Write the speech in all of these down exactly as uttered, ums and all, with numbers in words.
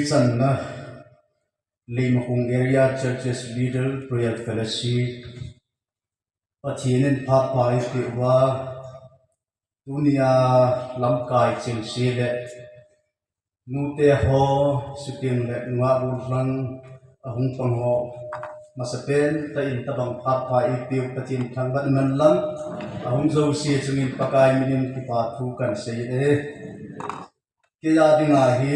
Channa, Leimakhong Area Churches Leader Prayer Fellowship, Pathen in phat pha eipeh uva, tunia lamkai chengse le nute ho, shooting le nungah gollhang ahung pang ho, masapen tah in tabang phat pha eipeu Pathen thangvah in umhen lang, ahung jouse chungin Pakai minin kipa thu kahin sei e. Kei a dinga hi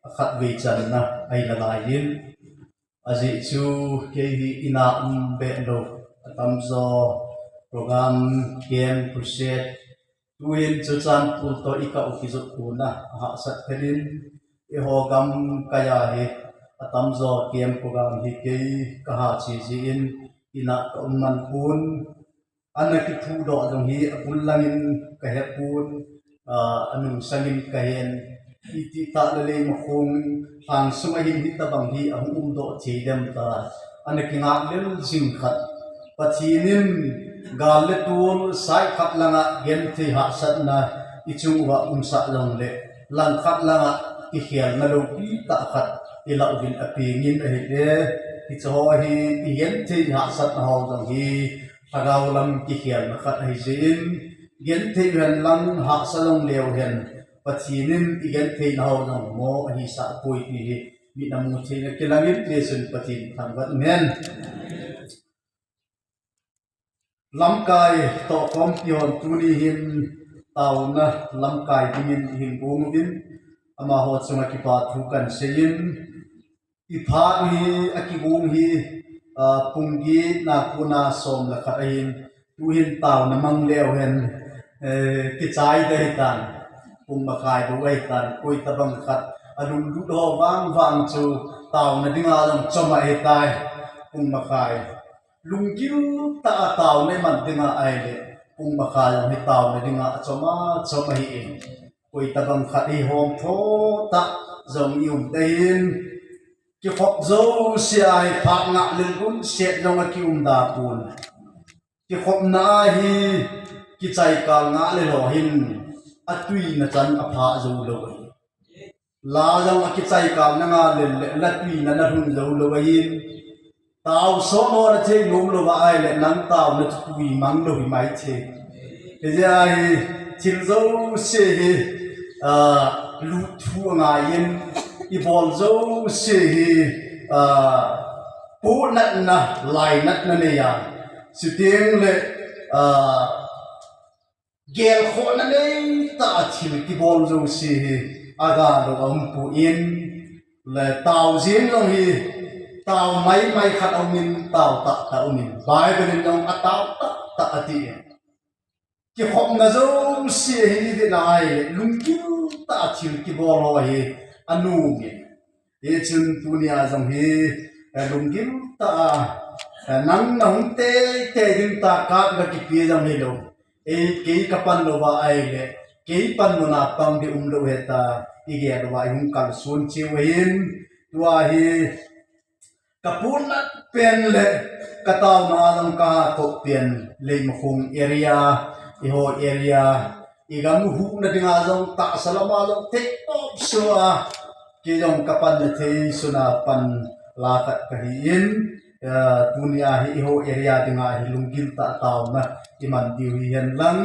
akhatvei channa ahi nalaiyin, ajeh chu kei hi ina um behlou, atamjo program, camp, crusade, tuhin Churachandpur toh ikah u kijot pon a, ahahsat phenin, eiho gamkai a hi atamjo camp program hi kei kaha che jeh in, ina kaum man pon. Ana kiphudoh jong hi abul langin kahepon, ah, anung sangin kahen. Itih tah le Leimakhong lhang sunga hin hitabang hi ahung umdoh thei dem tia ana kingah lel jing khat, Pathen in gal le tol side khat langa genthei hahsatna ichung uva umsah jongle, langkhat langa kikhelna loupi tah khat ilah uvin apengin ahile, hiche ho hi igenthei hahsatna ho jong hi lhagao lam kikhelna khat ahi jeh in, genthei uhen lang, hahsa jongleu hen, Pathen in igentheina ho jong mo ahisah poi ti hi mit a mu theina kilangin, Jesun Pathen thangvah in umhen. Lamkai tohkhompi hon tuni hin taona lamkai dingin ihin gong uvin, amaho chunga kipa thu kahin seiyin, iphat hi, akigong hi, ah, pung get na kona som le khat ahin, tuhin taona mang leu hen, eh, kichai ding ahitan, pung makhai bou ahitan, koi tabang khat alunglut ho vang vang chu taona dinga jong chom ahitai, pung makhai. Lunggil tah a taona iman dinga ahile, pung makhai jong hi taona dinga achom a chom ahin. Koi tabang khat hi hom tho tah jong ium ding ahin. Kikhop jouse a hi phat ngah lel gun set jong akium da pon. Kikhopna a hi kichaikal ngah lel ho hin atuina chan aphah jou lou ahi. La jong akichaikal na ngah lel le, la tuina na lhun jou lou ahin. Tao sot ho nathei nom louva ahile, nang taona chu tui mang lou hi maithei. Hijeh a hi thil jouse hi, ah, lutthu angaiyin, ibol jouse hi, ah, ponatna, lainatna neiya, chuteng le, ah, gelkhohna neitah a thil kibol jouse hi agalou aumpon, le tao jeng jong hi tao maimai khat aumin, tao tahtah aumin, Bible in jong atao tahtah atin. Kikhopna jouse hi ivet na ahile, lunggil tah a thil kibol ho hi anomin. Hichun tunia jong hi, eh, lunggil tah a, eh, nang nahung teitei ding tah a kap kakipe jong hilou. Ei, kei kapan louva ahile, kei panmun a pang ding umlou ahi tia igel uva ihung kalson cheh u ahin, tua hi kaponat pen le kataona a jong kahatop pen, Leimakhong area, eiho area, igam huhna dinga jong tahsa lama jong theitop sua, kei jong kapanna thei suna pan la khat kahin, eh, tunia hi eiho area dinga hi lunggil tah a taona iman diu hihen lang,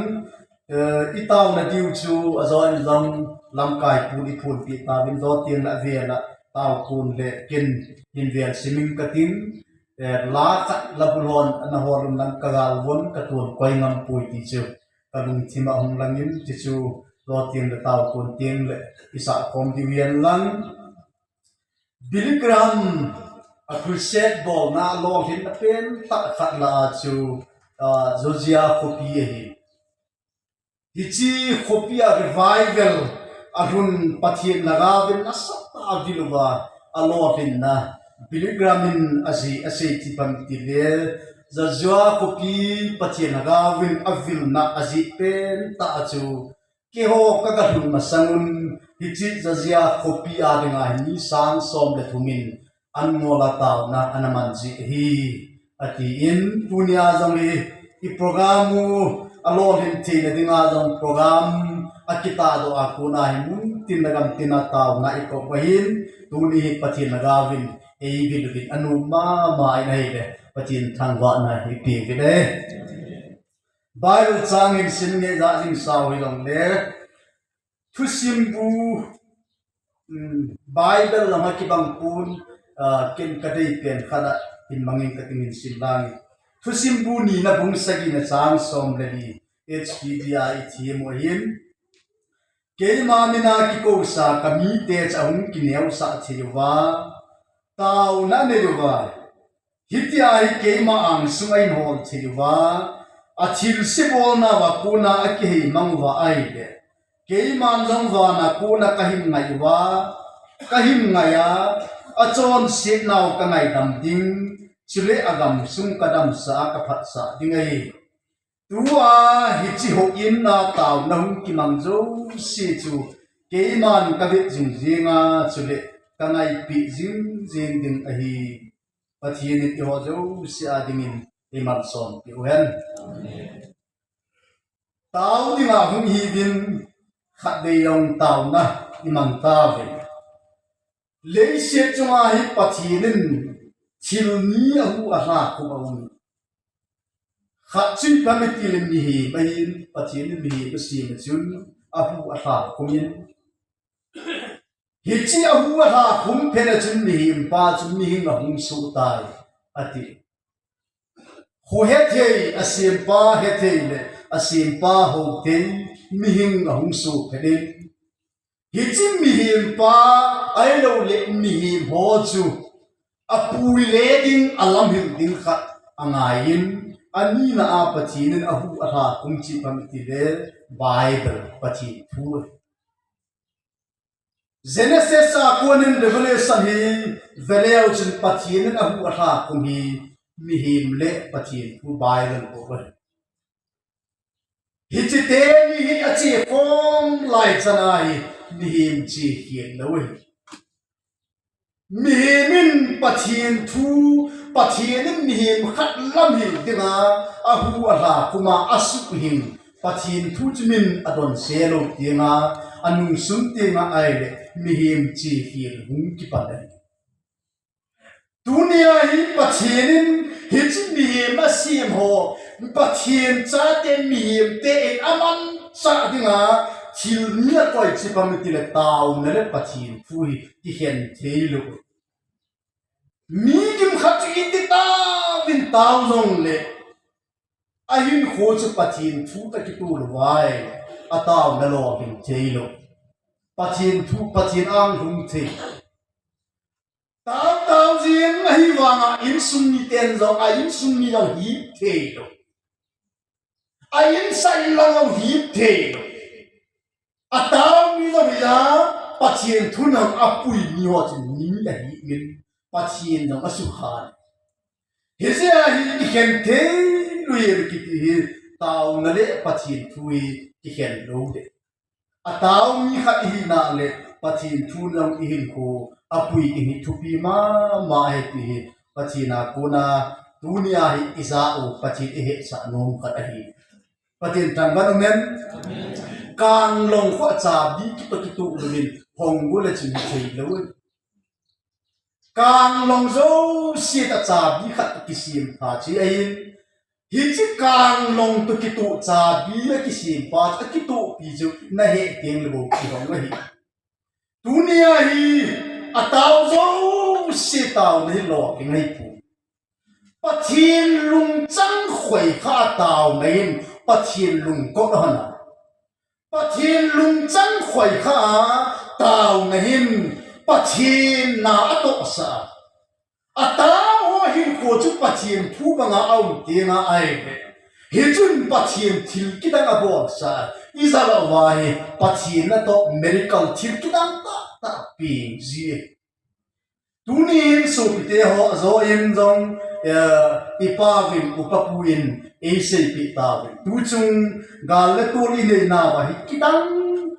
eh, itaona diu chu ajoh in jong lamkai pon iphonpeh tauvin, joteng le avel a taokon le kin hin vel simin kating, eh, la khat la bul hon ana hol un lang kagalvon, katon koi ngam poi ti chu kalungthim a hung langin, ti chu joteng le taokon teng le isah khom diu hihen lang. Billy Graham a crusade bolna a lolhinna pen tah khat lah a chu, ah, Georgia khopi ahi. Hiche khopi a revival alhun Pathen lhagaovin nasatah a avil uva alolhinna Billy Graham in ajeh asei chu ipi ham itile, Georgia khopi Pathen lhagaovin avilna ajeh pen tah a chu Keiho kagalhun masang un, hiche Georgia khopi a dinga hi mi sang som le thum in an ngol a taona ana man jeh ahi, atin, tunia jong hi i program u alolhin theina dinga jong program akitahdoh a kona hi mun tin le gam tin a taona ikop ahin, Tuni hi Pathen lhagao vin, ei vil uvin, anom mama in ahile, Pathen thangvahna hi pe uvin e. Bible chang hin sim nge ja jing sao hi long le. Thusim bu, um, Bible lama kibang pun, uh, ken kadei pen khat a hin mangin kating hin sim lang. Thusim bu nina bung sagina chang som le li, H P B A i thi mo hin. Keima mina kikousa kamite cha hung kineosah thei uva, taona nei uva, hitia hi keima angsunga ahin hol thei uva, athilse bolnauva kona akihei mang uva ahile, keiman jong vana kona kahin ngai uva, kahin ngai a, achonsetnau kangaidam ding, chule agamsung kadamsah a kaphatsah ding ahi. Tua hiche houin a taona hung kimang jouse chu keiman kavet jing jing a, chule kangaipeh jing jing ding ahi. Pathen in eiho jouse a dingin eimalsom peh uhen. Tao dinga hung hiuvin, khatvei jong taona imang tauve. Leiset chunga hi Pathen in thil ni ahu alha khum aum. Khat chu ipi ham itile mihem ahin, Pathen in mihem asem a chun ahu alha khum in. Hiche ahu alha khum phat a chun mihem pa chu mihing ahung soh tai, ati. Hou hethei, asempa hethei le asempa hou thei mihing ahung soh phat in. Hiche mihem pa ahilou le mihem ho chu apui le ding, alamhil ding khat angai in, anina a Pathen in ahu alha khum chu ipi ham itile Bible, Pathen thu. Genesis a konin Revelation hi veleu chun Pathen in ahu alha khum hi mihem le Pathen thu Bible bou ahi. Hiche teni hi ache khom lai chan a hi mihem che khel lou ahi. Mihem in Pathen thu, Pathen in mihem khat lamhil dinga ahu alha khum a asuhhing, Pathen thu chu min adonse lou tenga, anungsun tenga ahile mihem che khel hung kipan ahi. Tunia hi Pathen in hiche mihem asem ho, Pathen chate mihem te in amanchah dinga thil ni akoi chu ipi ham itile taona le Pathen thu hi kikhen thei lou. Mi kimkhat chu iti tauvin tao jongle, ahinkho chu Pathen thu toh kitoh lou vai, ataona lolhing thei lou. Pathen thu, Pathen ang lhung thei. Tao tao jing ahivanga insung miten jong, a insung mi jong hip thei lou. A insa inlang jong hip thei lou. Atao mi jong hia, Pathen thu nang apui mi ho chun mi ahi min, Pathen jong asukha. Hijeh a hi kikhen thei lou e kiti hi, taona le Pathen thu hi kikhen lou de. Atao mi khat ihina le Pathen thu nang ihinkho apui ding hi thupi mama ahi ti hi, Pathen a kona tunia hi ija u Pathen ihetsah nom khat ahi. Pathen thangvah in umhen. Kanglong khu achabi kitoh kitoh louvin hong go le chun thei lou. Kanglong jouse a chabi khat kisem pha chu ahin. Hiche kanglong toh kitoh chabi akisem pa chu, akitohpi chu nahet teng le bou kihong ahi. Tunia hi atao jouse taona hi lolhing ahipoi. Pathen lungchang khoi kha ataona in Pathen lungkot ahina. Pathen lungchang khoi kha ataona in Pathen na atohsah. Atao ho hinkho chu Pathen thu banga aum tenga ahile, hichun Pathen thil kidang abolsah. Ija lou va hi Pathen natoh miracle thil kidang tahtah peng ji. Tunin sopite ho, ajo in jong, eh, ipa uvin, upa pu in eiseipeh tauvin. Tuchung gal le tol ineinauva hi kidang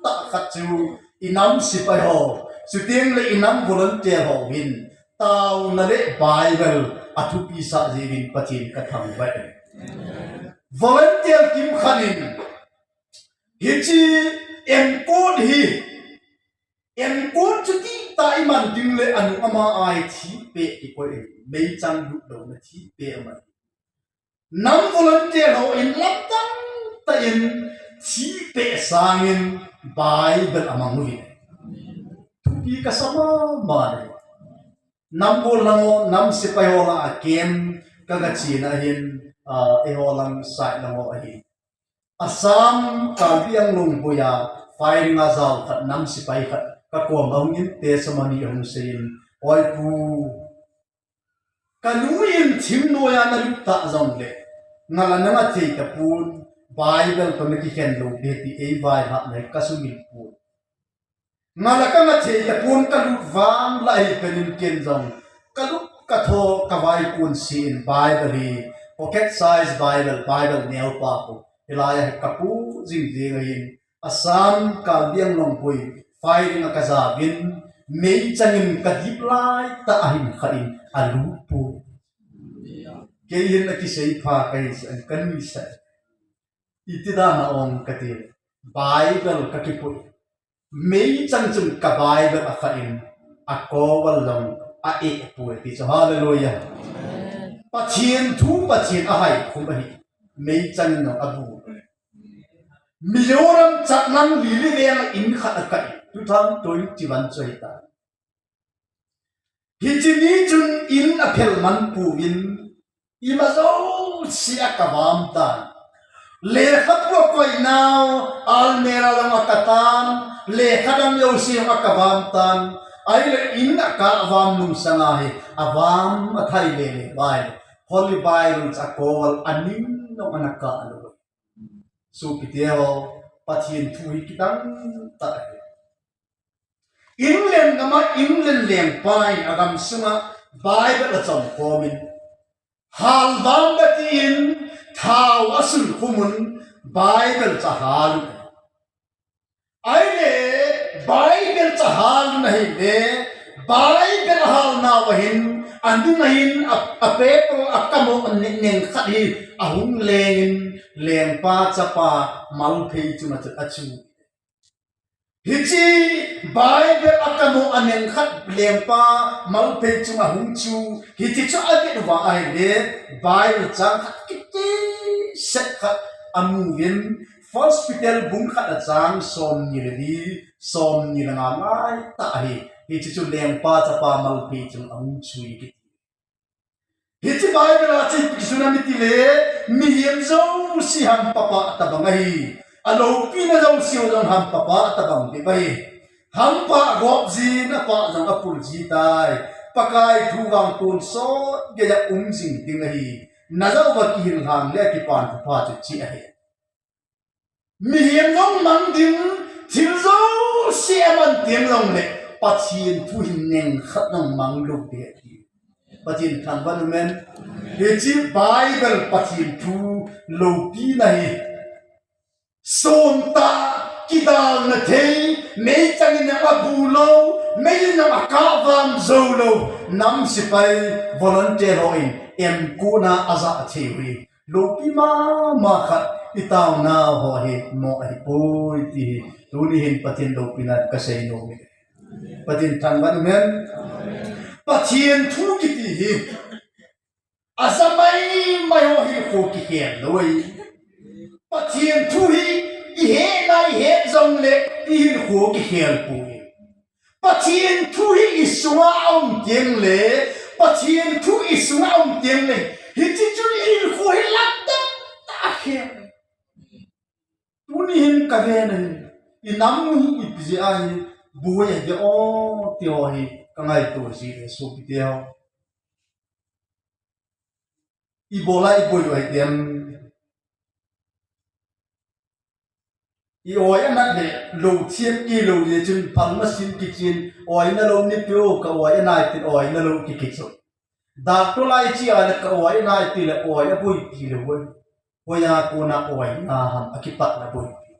tah khat chu inam sepai ho, chuteng le inam volunteer ho hin taona le Bible athupi sah jeh uvin Pathen kathangvah e. Volunteer kimkhat in hiche enkol hi, enkol chu ti Tah iman ding le anu ama a hi thipeh kikoi ahi. Meichang lut louna thipeh aman. Nam volunteer ho in lamdang tah in thipeh sangin Bible amang uvin. Thupi kasa mama e. Nam bol lang ho, nam sepai ho lah a camp ka, ka chena hin, ah, eiho lang side lang ho ahi. Assam, Karbi Anglong boi a, firing a jao khat, nam sepai khat, ka kom a hung in, testimony a hung seiyin, "Oi pu, ka nu in thim noiya na lut tah jongle, ngal a na nga thei tapon, Bible toh na kikhen lou ding ahi ti, ei vaihah na hi ka sumil pon. Ngal a ka nga thei tapon, ka lut vang lah ahi pen in ken jong, ka lut ka tho, ka vaikon sen Bible hi, pocket size Bible, Bible neopa khu, hilai a hi ka pu jing jing ahin, Assam, Karbi Anglong boi, firing a ka jaovin, meichang in ka dip lai tah ahin kha in, alut poi." Kei hin akisei pha kahi sa, ka nuisat. Iti dan a ong kati. Bible ka kipui. Meichang chun ka Bible akha in, akoval jong a-eh poi ti chu. Hallelujah. Pathen thu, Pathen ahaikhum ahi. Meichang in jong abu. Mizoram Chatnam Lily veng a in khat akha in. Two thousand twenty-one chu ahi tai. Hiche ni chun in aphel man pon, ima jouse a ka vam tan. Lekhabu akoi nau, almirah lang a ka tan, lekha dang jouse a ka vam tan. Ahile in a ka vam nung sanga hi, avam athai lele vai. Holy Bible chu akoval aning nong ana ka lou. Sopite ho, Pathen thu hi kidang tah ahi. England gam a England lengpa in agam sunga Bible achom khom in, hal vang kati in, thao asun khum un, Bible chu ahal un. Ahile, Bible chu ahal un ahile, Bible ahal nau ahin, anung ahin, a, a paper akamo aneng khat hi, ahung leng in, lengpa chapa malphei chunga chu achu. Hiche Bible akamo aneng khat lengpa malphei chunga hung chu, hiche chu avet uva ahile, Bible chang khat kiti set khat amun, First Peter bung khat a chang somni le li, somni le nga lai tah ahi, hiche chu lengpa chapa malphei chunga hung chu ahi kiti. Hiche Bible a chu ipi kisun ham itile, mihem jouse hampa pah tabang ahi. Aloupina jouse jong hampa pah tabang bep ahi. Hampa agop jin, apah jong apul ji tai. Pakai thu vang tonsot geiya um jing ding ahi. Najah uva kihil lhang le akipan thupha chu hiche ahi. Mihem jong mang ding, thil jouse aman teng jongle, Pathen thu hin neng khat jong mang lou ding ahi. Pathen thangvah in, amen. Hiche Bible Pathen thu loupina ahi. Sontah kidalna thei, meichang in jong abu lou, mei in jong akah vam jou lou, nam sepai volunteer ho in M Ku na ajah thei u hi. Loupi mama khat i taonau ho hi mo ahipoi ti hi. Tuni hin Pathen loupina ka seinom e. Pathen thangvah in, amen. Pathen thu kiti hi aja maimai ho hilkho kikhel lou ahi. Pathen thu hi i hetna i het jongle i hilkho kikhel poi. Pathen thu hi i sunga aum teng le, Pathen thu i sunga aum teng le, hiche chun i hilkho hi lamdang tah a khel. Tuni hin ka ven ahi, i nam hi ipi jeh a hi boi ahi o ti ho hi ka ngaito jin e sopite ho. Ibola i boi u ahi dem. I oi anat le lou thiam i lou le chun phal machine kichen, oi na lou ni peo ka oi anai tin oi na lou kiki chu. Doctor lai chi a le ka oi anai ti le oi aboipi lou. Hoiya kona oi na ham akipatna boipi.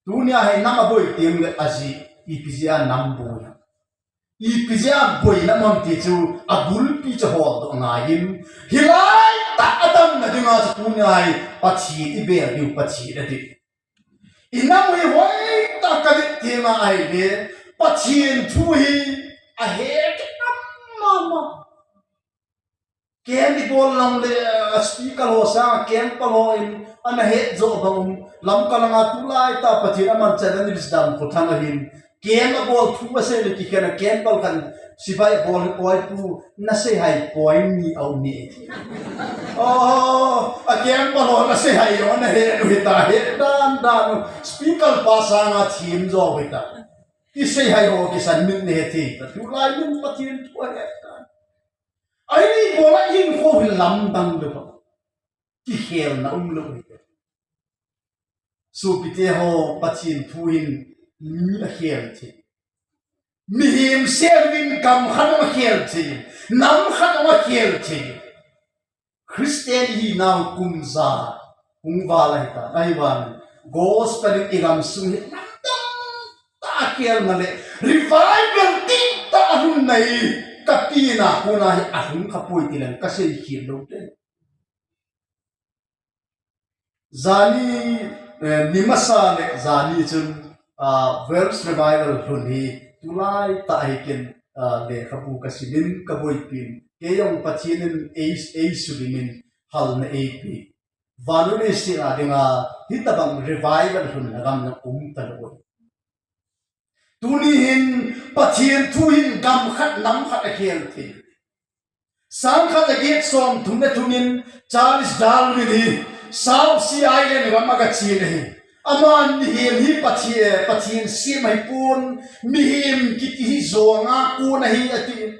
Tunia hi nam aboi teng le ajeh, ipi jeh a nam boi a. Ipi jeh a boina um am ti chu abulpi chu holdoh ngai in. Hilai tah a damna dinga chu tunia hi Pathen i bel diu Pathen ati. I nam hi hoitah a ka vet teng ahile, Pathen thu hi ahe kit mama. Ken ibol lang le, ah, speaker ho sang, ken pal ho in, ana het jo bang um. Lamka langa tulai tah Pathen aman chan ani lis dam ko thang ahin. Ken abol thu asei le kikhen a ken pal khan sipai abol hi poi pu, nasei hai poi ni au ni. Oh, a ken pal ho nasei hai jo ana het u hita, het dan dan u. Speaker pa sanga thim jo hita. Kisei hai ho kisan min ne he thei ta. Tulai min Pathen thu ahe ta. Ahi, bola in ko hi lamdang de ba. Kikhelna umlou hi. Sopite ho, Pathen thu hin mi akhel thei. Mihem sel vin gam khat akhel thei. Nam khat akhel thei. Christian ihinau kum ja hung val ahi ta, ahi vang gospel in igam sung hi lamdang tah a khelna le revival tah a lhunna hi kapina kona hi ahung kha poi ti leng kasei khel lou te. Jani, eh, ni masa le jani chun, ah, Welsh Revival lhun hi tulai tah hi ken, ah, lekhabu kasimin kaboipin. Kei jong Pathen in ei, eisulimin halna eipe. Vannoi leiset a dinga hitabang revival lhunna gam na um talou. Tuni hin Pathen thu hin gam khat nam khat akhel thei. Sangkhat aget somthum le thum in Charles Darwin hi South Sea Island gam a gache ahi. Aman mihem hi Pathen, Pathen sem ahipon, mihem kiti hi jonga kon ahi ati.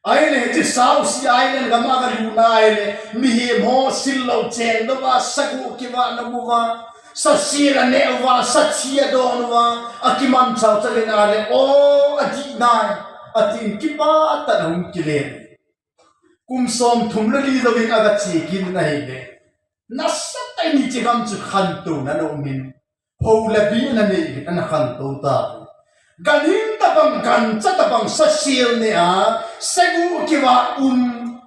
Ahile hiche South Sea Island gam a galut na ahile, mihem ho sil lou cheng louva, sagu kivah na uva, sasel aneh uva, sathi adon uva, akimanchah chah in ahile, o, adih nai, atin kipah tah in ahung kile. Kum somthum le li jouvin agache kit in ahile, nasatah in hiche gam chu khantouna ana umin, hou le bi ana nei in ana khantou ta. Ganhing tabang, gancha tabang, sasel neh a, sagu kivah um,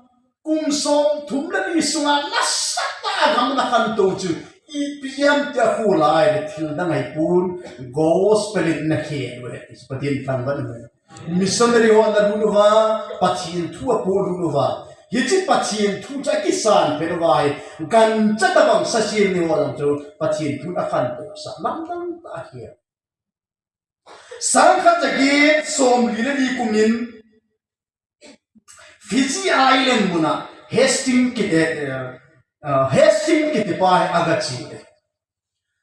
kum somthum le li sunga nasatah a gam ana khantou chu ipi ham tia khu lai le thil dang ahipon, gospel in ana khel u ahi, Pathen thangvah in. Missionary ho ana lut uva, Pathen thu apohlut uva. Hiche Pathen thu chu akisan pet uva hi, gancha tabang sasel neh ho jong chu Pathen thu in akhantou sah lamdang tah ahi. Sangkhat jaget somli le li kum in Fiji Island mun a Hastings kiti, eh, eh, Hastings kiti pa hi agache.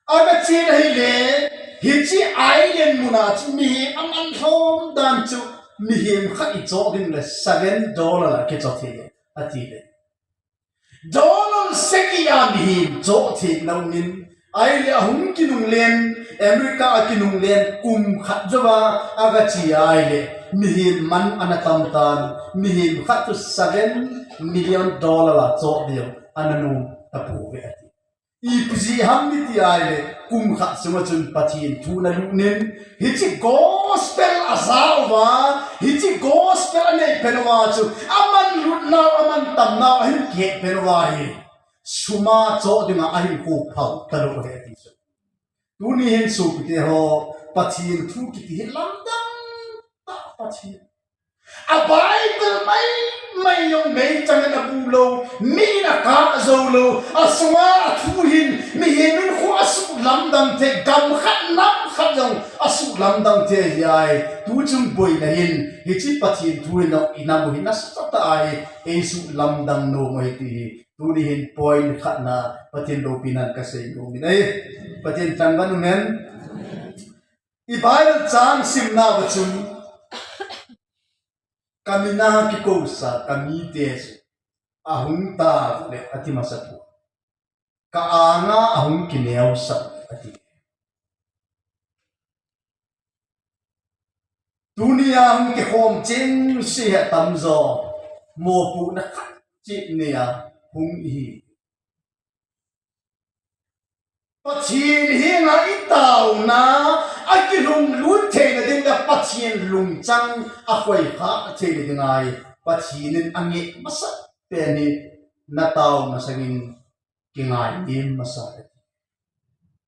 Agache ahile, hiche island mun a chu mihem aman lhom dan chu mihem khat ichoh ding le seven dollar a kichoh thei e, ati le. Dollar sagi a mihem choh theina umin, ahile ahung kinunglen, America a kinunglen kum khat jouva agache ahile, mihem man ana tam tan, mihem khat chu seven million dollar a choh diu ana nom tapouve ati. Ipi jeh ham iti ahile, kum khat sunga chun Pathen thu ana lut in, hiche gospel aja uva, hiche gospel anei pen uva chu, aman lut nau, aman tam nau, ahin kihet pen uva hi, sum a choh dinga ahin khophal talou ahi ati chu. Tuni hin sopite ho, Pathen thu kiti hi lamdang tah Pathen. A Bible mai mai jong meichang in abu lou, mi in akah jou lou, asunga athu hin mihem in khu asuh lamdang thei, gam khat nam khat jong asuh lamdang thei ahi. Tuchung boina hin hiche Pathen thu hin inam u hi nasatah a eisuh lamdang nom u ahi ti hi tuni hin point khat na Pathen loupina in kasei nom in ahi. Pathen thangvah in umhen. I Bible chang simna uva chun, kamin a kikousa kamite chu ahung tao le ati masa poi. Ka anga ahung kineosah ati. Tunia hung kikhom chengse hi atamjo, mopohna khat cheh nei a hung ihi. Pathen henga itaona akilhunglut theina ding le Pathen lungchang akhoikhah theina dinga hi Pathen in angeh masapen hi natao masangin kingainem masa,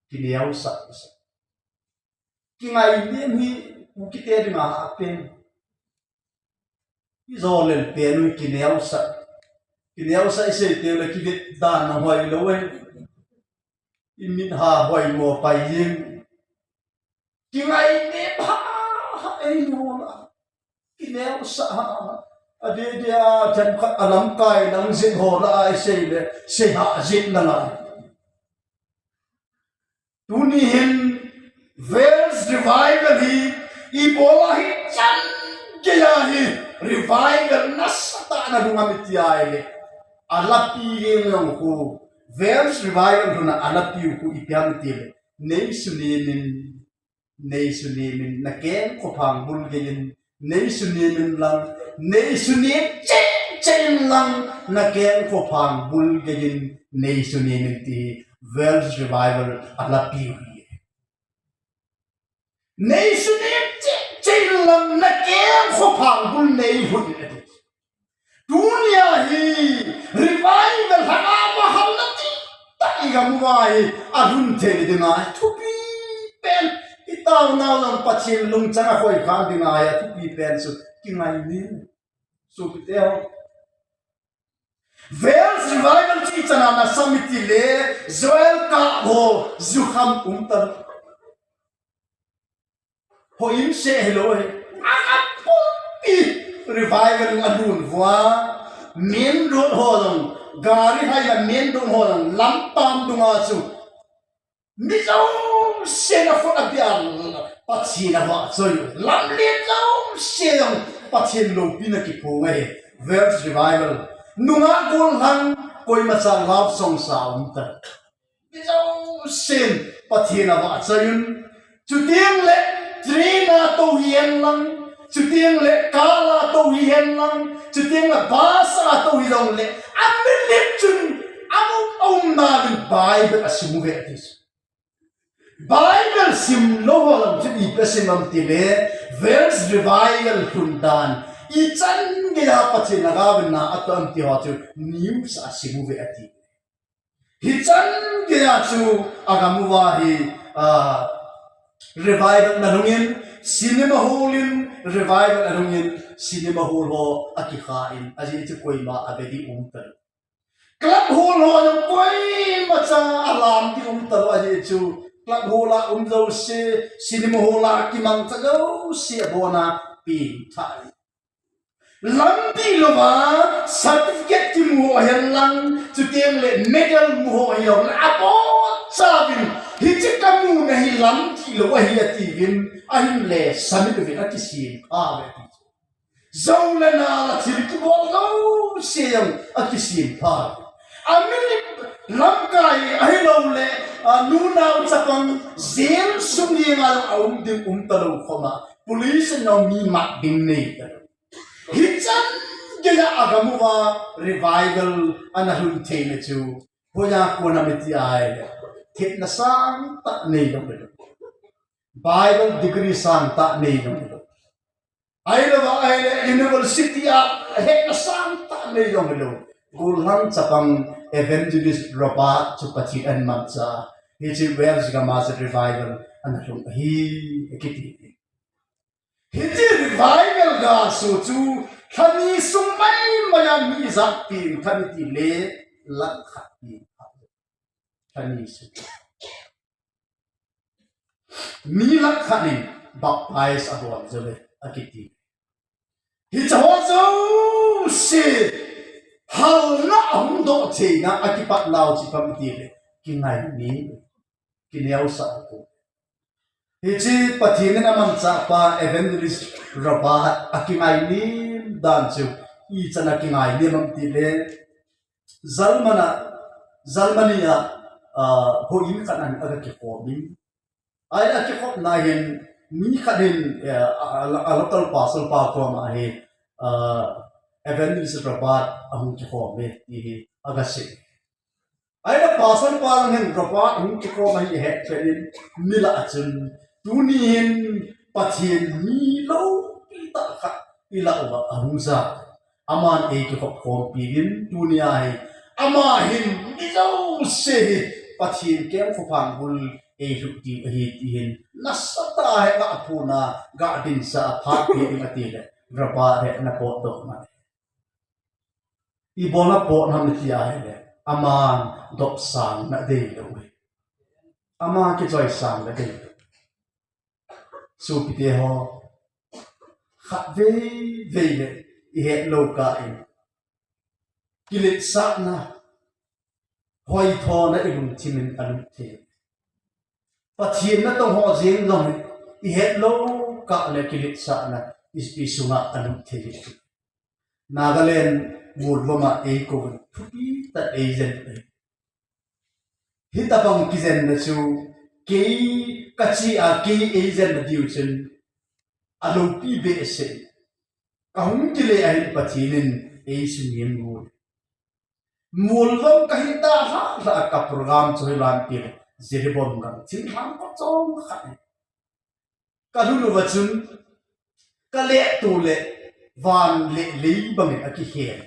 kineosah masa. Kingainem hi Kukite dinga apen. Ijolel pen u kineosah. Kineosah isei teu le kivet dan na hoi lou e. Imit ha hoi mo pai jing. Kingainem ha, ha, ei no la. Kineosah ha. Adeh deh a, themkhat a lamkai lang jin ho la a isei le, sei ha jin na la. Tuni hin, Wales Revival hi, ibola hichan geiya hi, revival nasatah na lhung ham iti a ile. Alapi jeng jong khu, Wales Revival lhun a alapi u khu ipi ham iti le. Nei sunem in, nei sunem in, na keng khophang bul gei in, nei sunem in lang, nei sunem cheh cheh in lang, na keng khophang bul gei in, nei sunem in ti hi Wales Revival alapi u hi. Nei sunem cheh cheh in lang, na keng khophang bul nei lhun in ati. Tunia hi revival hanga ma hal na ti tah i gam uva hi alhun thei dinga thupi pen, i taonau jong Pathen lungchang a khoi khan dinga hi athupi pen chu kingainem. Sopite ho. Wales Revival chu ichan a nasam iti le, Joel kah ho, jukham um tan. Ho in se hello he. A, a pumpi revival in alhun uva. Main road ho jong, gari haina main road ho jong, lampam dunga chu. Mi jousen akhut abia Pathen avahchoi. Lamlen jousen jong Pathen loupina kiphong ahi. Wales Revival. Nungah gollhang koimacha love song sa um tan. Mi jousen Pathen avahchoi un. Chuteng le train a tou hihen lang, chuteng le car a tou hihen lang, chuteng le bus a tou hijong le, aminit chun, aum, aumna in Bible asim uve ati. Bible sim lou ho jong chun ipi asim ham iti le, Wales Revival lhun dan, ichan geiya Pathen agaovin na atoh ham ti ho chu news a asim uve ati. Hichan geiya chu agam uva hi, ah, revival na lhung in, cinema hall in revival na lhung in, cinema hall ho akikha in, ajeh chu koima ave ding um talou. Club hall ho jong koimacha alam ding um talou, ajeh chu club hall a um jouse, cinema hall a kimangcha jouse abona pengtha in. Lamdih louva, certificate kimu ho hihen lang, chuteng le medal mu ho hijongle, abonchauvin, hiche kamu na hi lamdih lou ahi atiuvin, ahin le, submit uvin akisempha uve ati. Jou le nal a thil kibol jouse jong akisempha uve. Amini lamkai ahilouleh, a, nunao chapang jail sung jenga jong aum ding um talou khoma, police in jong mi mat ding nei talou. Hichan geiya agam uva revival ana lhun theina chu, hoiya kona ham iti ahile, thepna sangtah nei jonglou, Bible degree sangtah nei jonglou, ahilouva ahile university a hetna sangtah nei jonglou, gollhang chapang Evangelist Robert chu Pathen ahin mancha, hiche Wales gam a chu revival ana lhung ahi, akiti. Hiche revival ga chu, chu lhani sung maimai a mi ijat pengtha ham iti le, lakh khat pengtha. Lhani sung. Mi lakh khat in baptize abol jou uve akiti. Hiche ho jouse halna ahung doh theina a kipat nau chu ipi ham iti le, kingainem, kineosah u. Hiche Pathen in amanchah pa Evangelist Robert akingainem dan chu, ichan a kingainem ham iti le, German a, Germany a, ah, houin khat a hin aga kikhom in. Ahile akikhopna hin, mi khat hin, eh, a, a, a local pastor pa koma hin, ah, Evangelist Robert ahung kikhom e, ti hi aga sei. Ahile pastor pa lang hin Robert hung kikhom ahi ahet phat in, mi lah a chun, tuni hin Pathen mi loupi tah khat i lah uva ahung ja. Aman ei kikhop khompi in, tunia hi ama hin mi jouse hi Pathen keng khophang bul ei lhuh diu ahi ti hin nasatah Ahe nga phuna, ga dinsa a phat pi ding ati le, raba le na potdoh ma. Ibola pot ham ti ahi le, aman dopsang na dei lou. Ama kichoisang na dei lou. Sopite ho, khatvei vei le ihet lou kah in, kiletsahna, hoithona ilungthim in alut thei. Pathen natong ho jeng jong ihet lou kah le kiletsahna i, isunga alut thei. Nagaland Molvom a eikou thupi tah eijen. Hitabang kijenna chu kei kache a kei eijenna diu chun aloupi behseh. Kahung kile ahin Pathen in eisumil u. Molvom kahin dalha lha a ka program chu hilam pi le, Jiribam gam thinglhang kachom khat. Kalhun uva chun, kale tu le, van le lei bangin akihen.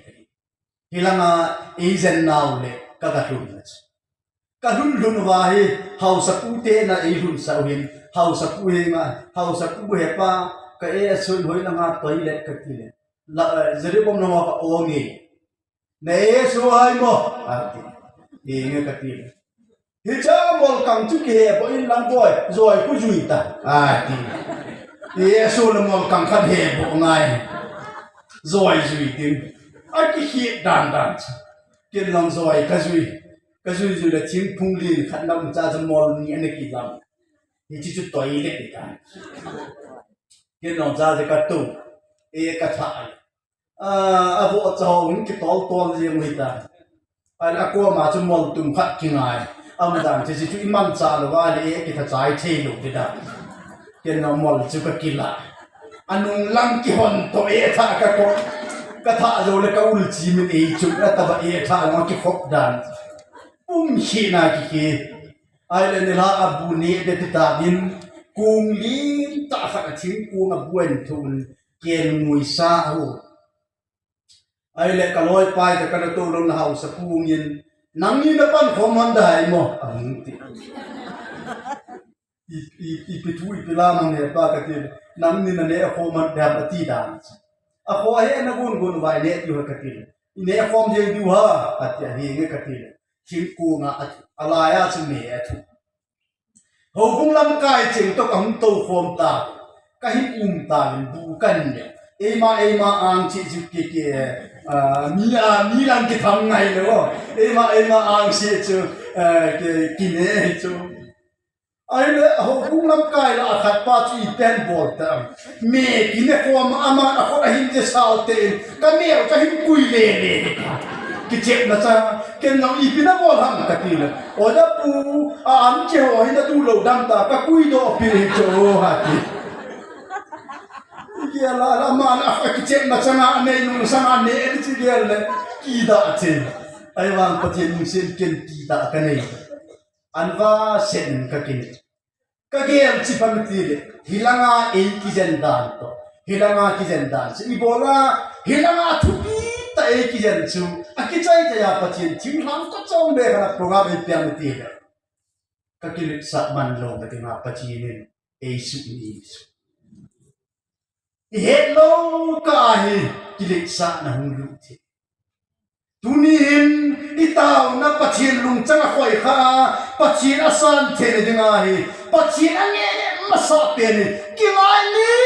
Hilanga eijen nau le, kaga lhun na chu. Kalhun lhun uva hi, haosapu te na eilhun sah u hin, haosapu hi nga, haosapu hepa, ka e sun hoi langa toilet kati le. La, eh, Jiribam nanga ka o nge. Na e su hai mo, ati. Henge kati le. Hicha molkang chu kihe boh in lang boi, joi khu jui ta, ati. E su le molkang khat he boh ngai. Joi jui tin. Akihe dan dan chu. Ken lang joi kajui. Kajui jui le thingphung lin khat nam cha cha mol ni ana kijam. Hichi chu toilet ni ta. Ken lang cha cha katu. E katha. A, avohcha ho hung kitol tol jeng u hita. Ahile akoma chu moltum khat kingai. Aumdan chu, chu imanchah lou va le, e kitha chai thei lou ti da. Ken na mol chu kakila. Anung lang kihon to e tha kako. Katha jou le ka ul chi min e chu, atava e tha jong kikhop dan. Pum hina kikhe. Ahile nilhah a bu neh be ti ta din. Kong lentah khat a thingkong a bu ahin thun. Ken nguisa ho. Ahile ka loipa te kana tou lou na haosapu in, nangni na pan khom hon dai mo, ahung ti. I, i, ipi thu ipi lam hang hepa kati, nangni na neh khom hon dai ati dan. Akhoh ahe na gun gun vai neh diu ha kati. I neh khom jeng diu ha, ati ahi nge kati. Thingkong a, alai a chu me a thu. Houbung lamkai cheng toh kahung tou khom ta, kahin um ta, bu kan ne. Eima, eima ang chi chu ki, ki, ah, mi a, mi lang kitham ngai lou. Eima, eima ang chi chu, eh, ki, kine chu. Ahile, houbung lamkai la khat pa chu ipi abol ta. Me kine khom a, aman akhut ahin je sao te in, ka neo kahin kui le le. Kichepna chang, ken nang ipi nabol ham kati le. O da pu, a an che ho hi nadu lou dam ta, kakui doh pi hi chu hati. Igel a, aman a, akichepna chang a, anei nung sang a, ne, ani chi gel le, kida che. Ahivang Pathen lungset ken kida kanei. Anva sen kakin. Kagel chi pha miti le, hilanga ei kijen dan toh. Hilanga kijen dan. Chu ibola, hilanga thupi tah ei kijen chu. Akichai chai a Pathen thinglhang kachom be kana program ei pia miti le. Kakiletsah man lou ka dinga Pathen in ei sumil chu. Ihet lou kah a hi kiletsahna hung lut thei. Tuni hin itaona Pathen lungchang a khoi kha, Pathen asan theina dinga hi, Pathen ange masa pen hi, kingainem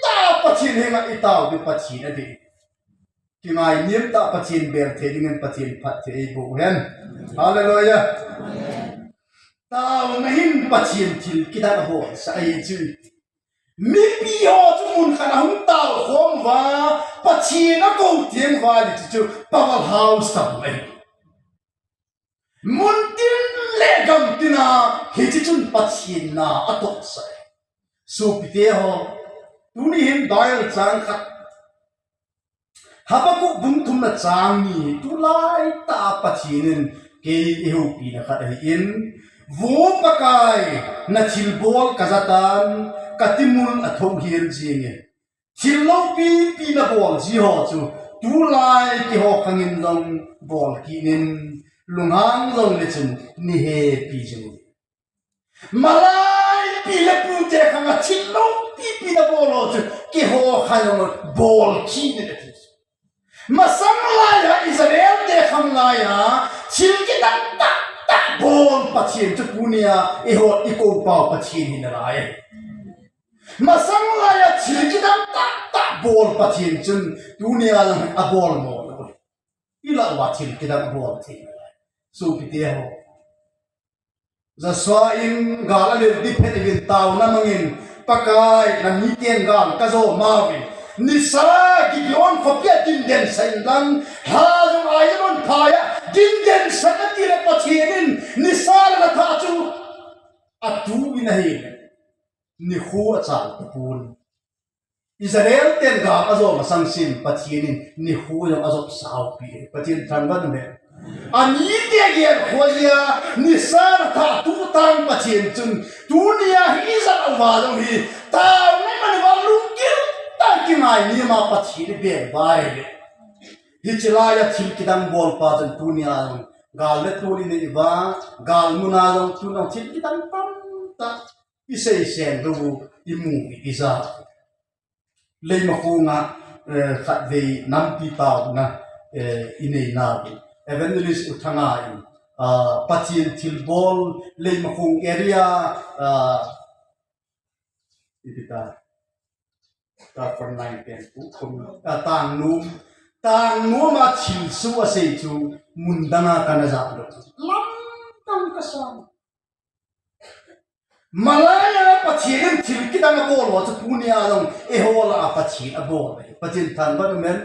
tah Pathen henga itao ding Pathen adei. Kingainem tah Pathen bel thei dingin Pathen phatthei eiboh hen. Hallelujah. Taona hin Pathen thil kidan abol sah ahi chu. Mipi ho chu mun khat ahung tao khom uva, Pathen akou teng uva le chu chu power house tam ahi. Mun tin le gam tin a hiche chun Pathen na atoh sah. Sopite ho, tuni hin Bible chang khat Habakkuk bung thumna chang ni, tulai tah a Pathen in kei eihoupina khat ahin, Vo Pakai, na thilbol kaja tan, ka timul athoh hel jenge. Thil loupi pi nabol ji ho chu, tulai keiho khang in jong bol kit in, lunghang jong le chun nei hepi jing u. Malai Pi le pute khang a thil lompi pi nabol u chu, keiho khang jong bol kit in ati. Masang laiya Israel te khang laiya thil kidang tahtah bol Pathen chu tunia eiho i kou pau Pathen hi nalai. Masang laiya thil kidang tahtah bol Pathen chun tunia jong abol mo lou. I lah uva thil kidang abol thei nalai. Sopite ho. Joshua in gal anel ding phat uvin taona mangin, Pakai, namiten gal kajo mauvin, nisa Gibeon khopia dinden sah in lang, lha jong Ajalon phaiya dinden sah in ati le Pathen in nisa le lha thah chu atu in ahile, nikho achal tapon. Israel ten gal ajo masang sin Pathen in nikho jong ajop saupi. Pathen thangvah in um hen. Amite gelkhoh jeh a nisa le lha thah atuh tang Pathen chun tunia hi ijat uva jong hi taona man uva lunggil tah in kingai ni ma Pathen i beng uva ahile, hiche laiya thil kidang bol pa chun tunia jong gal le tol i nei uva, gal muna jong tuna thil kidang tamtah i seiseng lou u i mu u i ja. Leimakhong a, eh, khatvei nampi taona, eh, i nei nau. Evangelist U Thanga in, ah, Pathen thilbol Leimakhong area, ah, ipi ta, ta front line pen u kum, ah, Tangnom, Tangnom a thilsoh asei chu mun dang a kana ja lou. Lamdang kasang. Malaiya Pathen in thil kidang abol u chu tunia jong eiho lah a Pathen abol ahi. Pathen thangvah in um hen.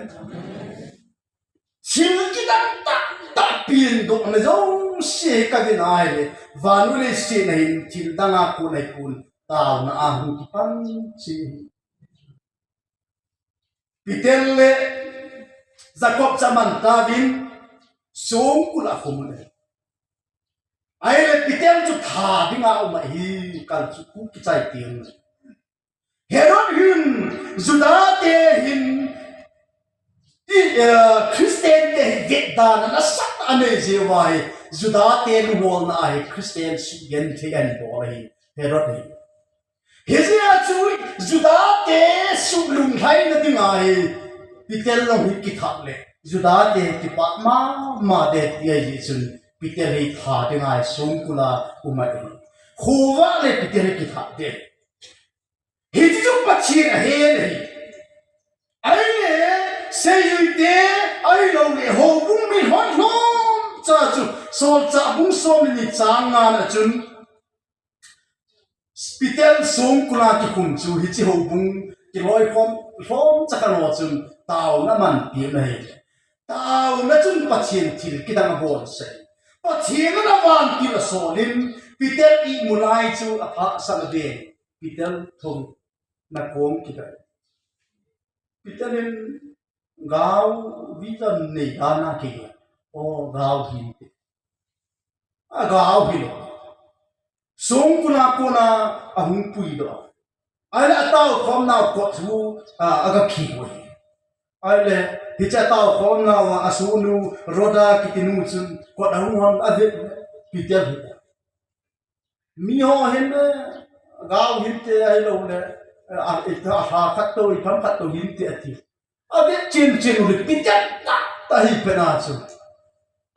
Thil kidang tahtah pengdohna jouse ka vin ahile, van u leiset a hin thil dang a kon ahipon, taona a hung kipan cheh. Peter le Jacob chu aman tauvin, songkul a akhum un ahi. Ahile Peter chu that dinga aum ahi, kal chu khu kichai teng. Herod hin, Juda te hin, i, eh, Christian te hi vetdana nasatah anei jeh uva hi, Juda te lungholna a hi Christian suhgenthei ahin bol ahi, Herod hin. Hijeh a chu Juda te suhlunglhaina dinga hi Peter jong hi kithat le, Juda te kipah mama te ti ahi chun Peter hi that dinga hi songkul a um ahi. Khovah le Peter hi kithat de. Hiche chu Pathen ahen ahi. Ahile, seijui te, ahilou le, houbung mi lhon lhom cha chu, Solchah bung som le ni chang nga na chun, Peter songkul a kikhum chu hiche houbung kiloikhom lhom cha khat ho chun taona aman pi u ahi. Taona chun Pathen thil kidang abol sah. Pathen in avantil asol in Peter imut lai chu aphahsah in aven. Peter thong na kong kidai. Peter in gao vision nei dan a kigel. O gao hinte. A gao hilou. Songkul a kona ahung puidoh. Ahile ataokhomnau kot chu, a, aga khi u ahi. Ahile hiche ataokhomnau a asohnu Rhoda kiti nu chun kot ahung hon avet Peter hi. Miho hin, eh, gao hinte ahilou le, eh, a, i, a, ha khat to, i tham khat to hinte ati. Avet chin chin u le Peter tahtah hi pena chu.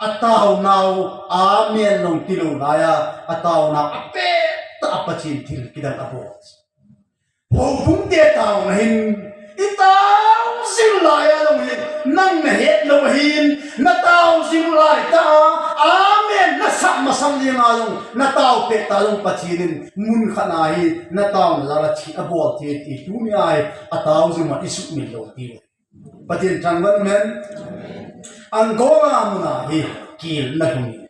Ataonau, amen jong tilou laiya, ataonau apet tah a Pathen thil kidang abol. Houbung te taona hin, i tao jing laiya jong hi, nang nahet lou ahin, na tao jing lai tah a, amen nasah masang jeng a jong, na tao pet tah jong Pathen in mun khat na hi, na taona jal a thil abol thei ti tunia hi, atao jing a i sumil lou ti. Pathen thangvah in um hen. Angola muna hi kel na lhung.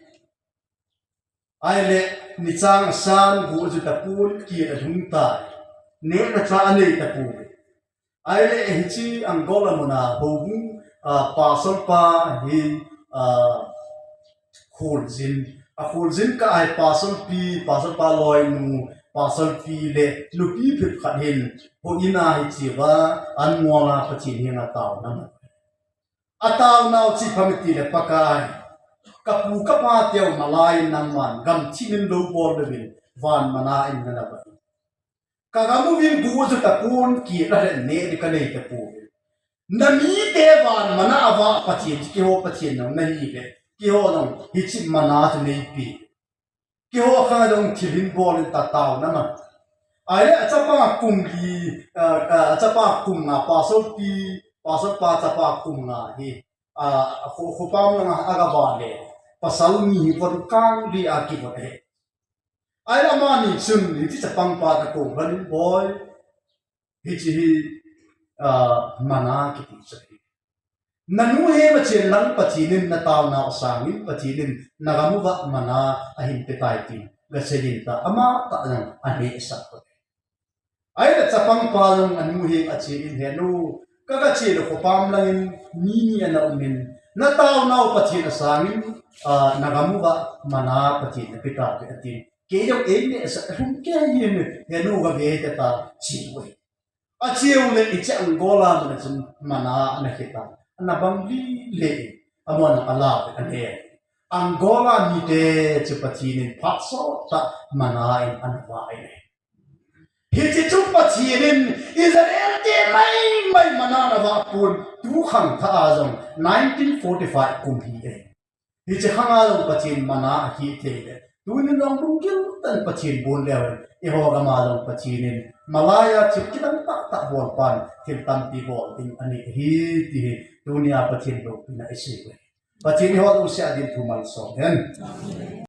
Ahile, nichang asan gu aju tapon kel alhung tai. Nehna cha anei tapon. Ahile, hiche Angola muna houbung, a, pastor pa hi, a, kholjin. Akholjin kah a hi pastor pi, pastor pa loinu, pastor pi le nupi phep khat hin houin a hi cheuva, an ngol a Pathen henga taona aman. Ataonau chu ipi ham itile Pakai, kapu kapa teu malai in nangman gamthip in lou bol louvin van mana in nana vah in. Ka gam uvin bu chu tapon, kila le neh ding kanei tapon. Na mite vang mana a vah Pathen chu keiho Pathen jong nahi le, keiho jong hiche mana chu neipe. Keiho khang jong thil hin bol in ta taona man. Ahile achapa kum li, ah, ah, achapa kum nga, pastor pi, pastor pa chapa kum nga hi, ah, kho, khopam langa aga vah le, pasal ni hi von kang li a kivon ahi. Ahile amani chun, hiche chapang pa toh akong lhonin, "Boi, hiche hi, ah, mana kiti chu ahi. Nanu hema chen lang Pathen in nataonau asang in, Pathen in nagam uva mana ahin petai," tin gasei in ta, ama tah jong anehsah uve. Ahile chapang pa jong anu henga achen, "He nu, ka, kache le khopam langin mi ni ana umin, nataonau Pathen asang in, ah, nagam uva mana Pathen in apetauve," atin. Kei jong einehsah lhung kei in, "He nu, gave," ati ta, che uve. Acheu le hiche Angola mun a chun mana ana kheta, ana bang lele, amun a ala ve ane. Angola mite chu Pathen in phat sot tah mana in ana vah e. Hiche chu Pathen in Israel te maimai mana ana vah pon, tu khangthah a jong nineteen forty-five kum hi e. Hiche khang a jong Pathen mana akhih thei le, tunin jong lunggil tah in Pathen bon leu hen, eiho gam a jong Pathen in Malaya thil kidang tahtah bol pan, thil tampi bol ding anei ahi, ti hi tunia Pathen loupina isei uve. Pathen in eiho jouse a din thu malsawm hen.